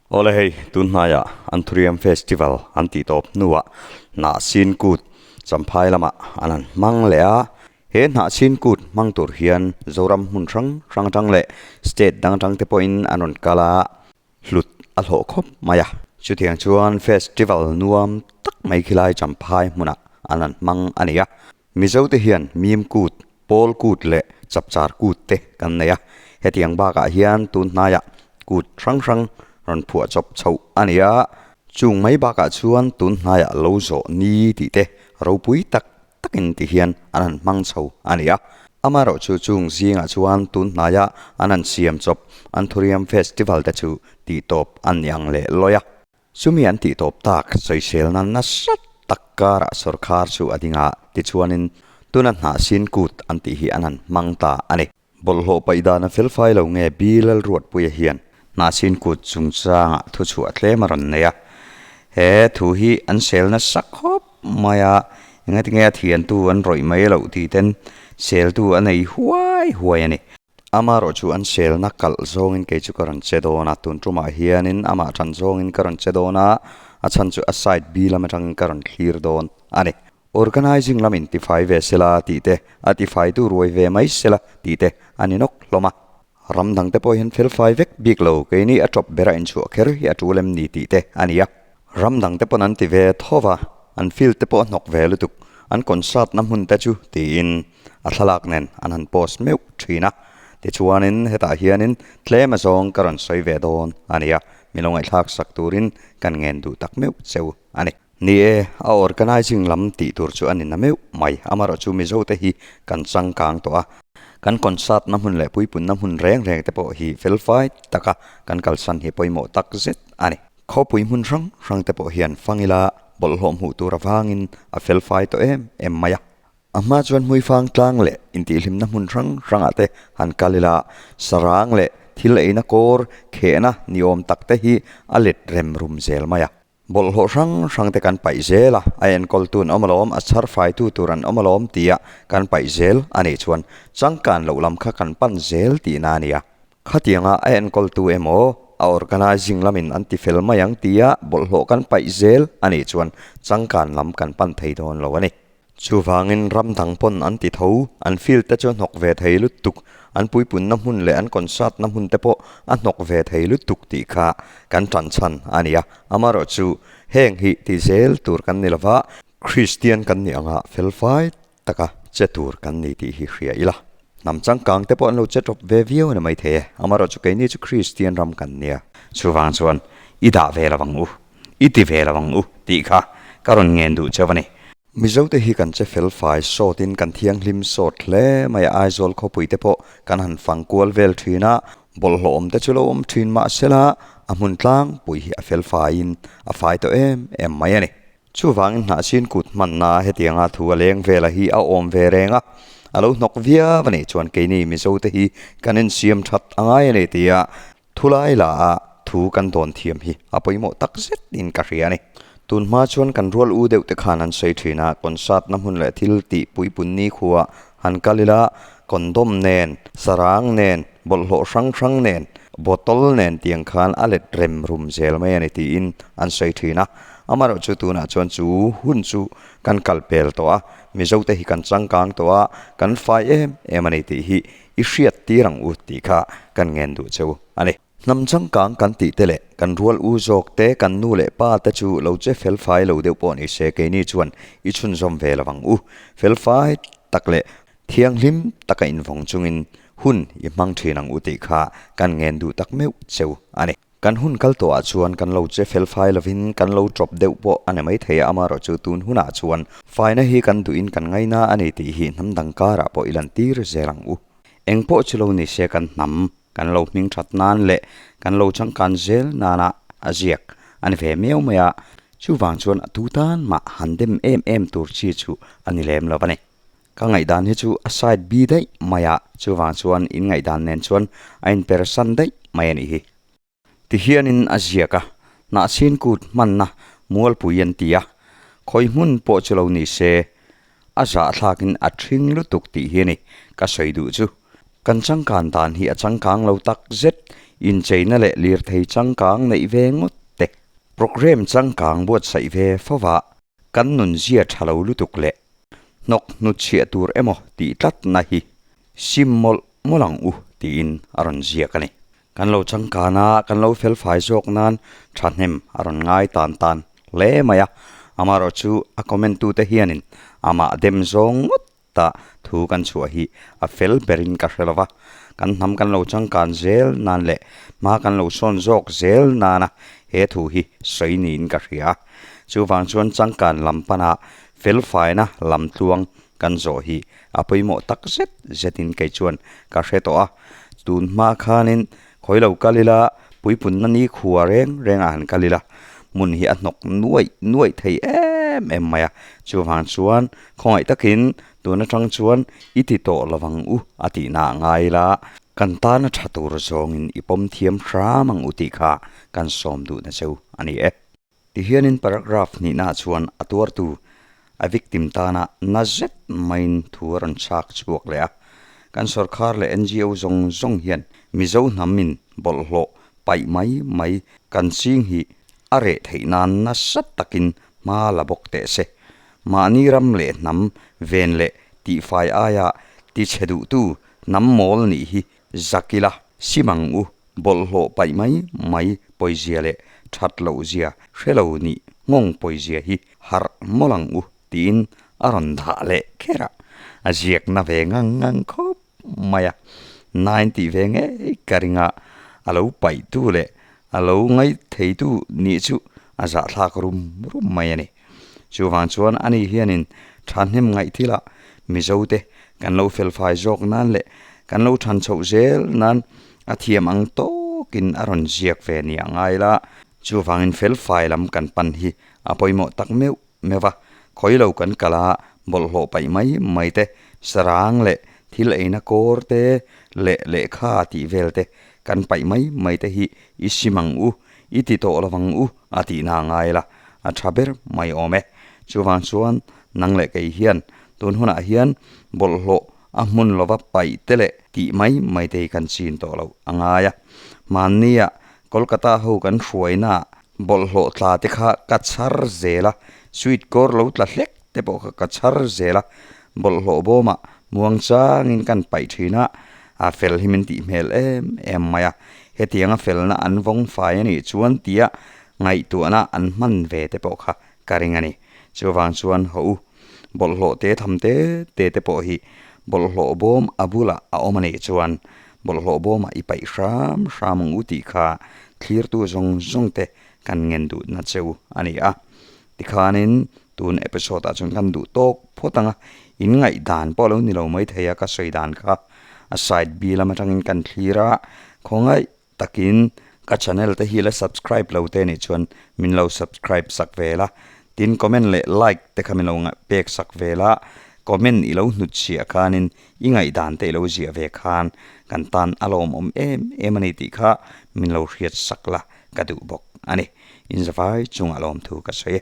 Awle hei, tun hnaiah Anthurium Festival an tih tawp hnuah Hnahsin Kut Champhai lamah an han hmang leh a. He Hnahsin Kut hmang tur hian Zoram hmun hrang hrang atang leh state dang atang te pawhin an rawn kal a, hlut a hlawh khawp mai a. Chutiang chuan festival nuam tak mai khilai Champhai hmunah an han hmang a ni a. Mizo te hian Mim Kut, Pawl Kut leh Chapchar Kut te kan nei a, hetiang bakah hian tun hnaiah kut hrang hrang rawn phuah chawp chhoh a ni a, chung mai bakah chuan tun hnaiah lo zawh ni tih te ropui tak takin ti hian an han hmang chho a ni a. Amaherawhchu chung zingah chuan tun hnaia an han siam chawp Anthurium Festival te chu tihtawp an ni ang leh lawi a. Chumi an tih tawp tak sawisel nan nasa tak karah sawrkhar chu a ding a, tichuanin tuna hnahsin kut an tih hi an han hmang ta a ni. Bawlhhlawh paih dan a felfai lo nge Bilal Ruatpuia hian hnahsin kut chungchangah thuchhuah tlem a rawn nei a, he thu hi an sel nasa khawp mai a, engatinge a thiantu an rawih mai loh tih ten seltu a nei huai huai a ni. Amaherawh chu an selna kalh zawngin kei chu ka rawn che dawn a, tun tumah hianin amah tan zawngin ka rawn che dawn a, a chhan chu a side B lam atangin ka rawn thlir dawn a ni. Organising lamin tifai ve sela tih te, a tifaitu ruai ve mai sela tih te a ni nawk hlawm a. Ram dang te pawh hian felfai vek bik lo, keini a tawp bera inchhuah kher hi a tul em ni tih te a ni a. Ram dang te pawn an ti ve tho va, an field te pawh a hnawk ve lutuk, an concert na hmun te chu tiin a thlalak nen an han post meuh thin a. Tichuanin hetah hianin tlem azawng ka rawn sawi ve dawn a nia, min lo ngaihthlak sak turin kan ngen duh tak meuh cheu a ni. Ni e, a organising lam tih tur chu a ni na meuh mai, amaherawh chu Mizo te hi kan changkang tawh a, kan concert na hmun leh puipunna hmun reng reng te pawh hi felfai taka kan kalsan hi pawimawh tak zet a ni. Khawpui hmun hrang hrang te pawh hian fang ila bawlhhlawh hmuh tur avangin a felfai tawh em em mai a. A hma chuan hmuifang tlang leh intihhlimna hmun hrang hrangah te han kal ila sarang leh thil eina kawr khehna ni awm tak te hi a let rem rum zel mai a. Bawlhhlawh hrang hrang te kan paih zel a, a enkawltu an awm alawm, a chhar faitu tur an awm alawm tia kan paih zel a nih chuan changkan loh lam kha kan pan zel tihna a ni a. Khatianga a enkawltu emaw, a organising lamin an ti fel mai ang tia bawlhhlawh kan paih zel a nih chuan changkan lam kan pan thei dawn lo a ni. Chuvangin ram dang pawn an ti tho, an field te chu a hnawk ve thei lutuk, an puipunna hmun leh an concert na hmun te pawh a hnawk ve thei lutuk tih kha kan tan chhan a ni a. Amaherawhchu heng hi ti zel tur kan ni lova, Kristian kan nih anga felfai taka che tur kan ni tih hi hria ila. Hnam changkang te pawh an lo che tawp ve viau a ni maithei e, amaherawhchu keini chu Kristian ram kan nia. Chuvang chuan i dah ve lo ang u, i ti ve lo ang u tih kha ka rawn ngen duh cheu a ni. Mizote hi kan che fel fai sawtin kan thianghlim sawt hle mai a, Aizawl khawpui te pawh kan han fang kual vel thin a, bawlhhlawh awm te chu lo awm thin mahsela a hmun tlangpui hi a fel faiin a fai tawh em em mai a ni. Chuvangin hnahsin kut hmanna hetianga thu a leng vela hi a awm ve reng a, a lo hnawk viau a nih chuan keini Mizote hi kan insiam that a ngai a ni tia thulai la a thu kan dawn thiam hi a pawimawh tak zetin ka hria a ni. Tun hma chuan kan rual u deuh te khan an sawi thin a, concert na hmun leh thil tih puipun nikhua han kal ila condom nen, sarang nen, bawlhhlawh hrang hrang nen, bottle nen tiang khan a let rem rum zel mai a ni tiin an sawi thin a. Amaherawhchu tunah chuan chu hun chu kan kal pel tawh a, Mizote hi kan changkang tawh a, kan fai em em a ni tih hi i hriat tir ang u tih kha kan ngen duh cheu a ni. Hnam changkang kan tih te leh kan rual u zawk te, kan nu leh pa te chu lo che felfai lo deuh pawh ni se keini chuan i chhunzawm ve lo ang u. Felfai tak leh Thianghlim taka invawng chungin hun i hmang thin ang u tih kha kan ngen duh tak meuh cheu a ni. Kan hun kal tawhah chuan kan lo che felfai lovin kan lo tawp deuh pawh a ni maithei a, amaherawh chu tun hunah chuan faina hi kan duhin kan ngaina a ni tih hi hnam dang karah pawh i lantir zel ang u. Eng pawh chu lo ni se kan hnam kan lo hming that nan leh kan lo changkan zel nana a ziak a ni ve miau mai a, chuvang chuan a tu tan mah han dem em em tur chi chu a ni lem lo a ni. Ka ngaihdan hi chu a side bi daih mai a, chuvang chuan in ngaihdan nen chuan a in per san daih mai a nih hi. Tihianin a ziak a, Hnahchhin kut hmanna mualpui an ti a, khawi hmun pawh chu lo ni se, a zahthlakin a ṭhing lutuk tih hi a ni ka sawi duh chu. Kan changkan dan hi a changkang lo tak zet, Incheina leh lirthei changkang neih ve ngawt te, programme changkang buatsaih ve fova kan nunzia tha lo lutuk leh hnawk hnutchhiah tur emaw tih tlatna hi sim mawlh mawlh ang u tiin a rawn ziak a ni. Kan lo changkan a, kan lo felfai zawk nan thahnem a rawn ngai tan tan hle mai a, amaherawh chu a comment tute hianin amah dem zawng ngawt ta thu kan chhuah hi a fel berin ka hre lova, kan hnam kan lo changkan zel nan leh hma kan lo sawn zawk zel nana he thu hi sawi niin ka hria. Chuvang chuan changkan lam pana felfaina lam tluang kan zawh hi a pawimawh tak zet zetin kei chuan ka hre tawh a, tun hma khanin khawi lo kal ila puipunna ni khua reng rengah han kal ila hmun hi a hnawk nuaih nuaih thei em em mai a, chuvang chuan khawngaih takin tun atang chuan i ti tawh lovang u a tihna a ngai ila kan tana tha tur zawngin i pawm thiam hram ang u tih kha kan sawm duhna cheu a ni e. Tihianin paragraph hnihnaah chuan a tuartu, a victim tana na zet maiin thu a rawn chhak chhuak leh a. Kan sorkar leh NGO zawng zawng hian Mizo hnamin bawlhhlawh paih mai mai kan ching hi a reh theih nan nasa takin hma la bawk teh se. Mahni ram leh hnam ven leh tihfai aia tichhe duhtu hnam mawl nih hi zak ila sim ang u. Bawlhhlawh paih mai mai pawizia leh that loh zia hre lo nih nghawng pawizia hi harh mawlh ang u tiin a rawn dah leh kher a, a ziakna ve ngang ngang khawp mai a, nain tih ve ngei ka ring a, a lo paihtu leh a lo ngaitheitu nih chu a zahthlak rum rum mai a ni. Chuvang chuan ani hianin thahnem ngaih thilah Mizote kan lo felfai zawk nan leh kan lo than chhoh zel nan a thiam ang tawkin a rawn ziak ve nia ngai la. Chuvangin felfai lam kan pan hi a pawimawh tak meuh meuh a, khawi lo kan kal a bawlhhlawh paih mai mai te, sarang leh thil eina kawr te leh lehkha tih vel te kan paih mai mai te hi i sim ang u, i ti tawh lovang u a tihna ngai la, a tha ber mai awm e. Chuvang chuan nang leh kei hian tun hunah hian bawlhhlawh a hmun lova paih te leh tih mai mai te hi kan chin tawh loh a ngai a. Hmannia Kolkata ho kan hruainaah bawlhhlawh tla te kha ka chhar zel a, sweet kawr lo tla hlek te pawh kha ka chhar zel a, bawlhhlawh bawmah muang changin kan paih thin a, a fel hi min tih hmel em em mai a, hetianga felna an vawng fai a nih chuan tia ngaihtuahna an hman ve te pawh kha ka ring a ni. Chuvang chuan haw u, bawlhhlawh te tham te te te pawh hi bawlhhlawh bawm a bulah a awm a nih chuan bawlhhlawh bawmah i paih hram hram ang u tih kha thlirtu zawng zawng te kan ngen duhna cheu a ni a. Tikhanin tun episode ah chuan kan duh tawk phawt ang a, in ngaihdan pawh lo ni lo mai thei a ka sawi dan kha a side B lam atangin kan thlir a, khawngaih takin ka channel te hi la subscribe lo te nih chuan min lo subscribe sak ve la, tin comment leh like te kha min lo pek sak ve la, comment i lo hnut chhiah khanin i ngaihdan te i lo ziah ve khan kan tan a lawmawm em em a ni tih kha min lo hriat sak la ka duh bawk a ni. Inzavai chungah lawmthu ka sawi e.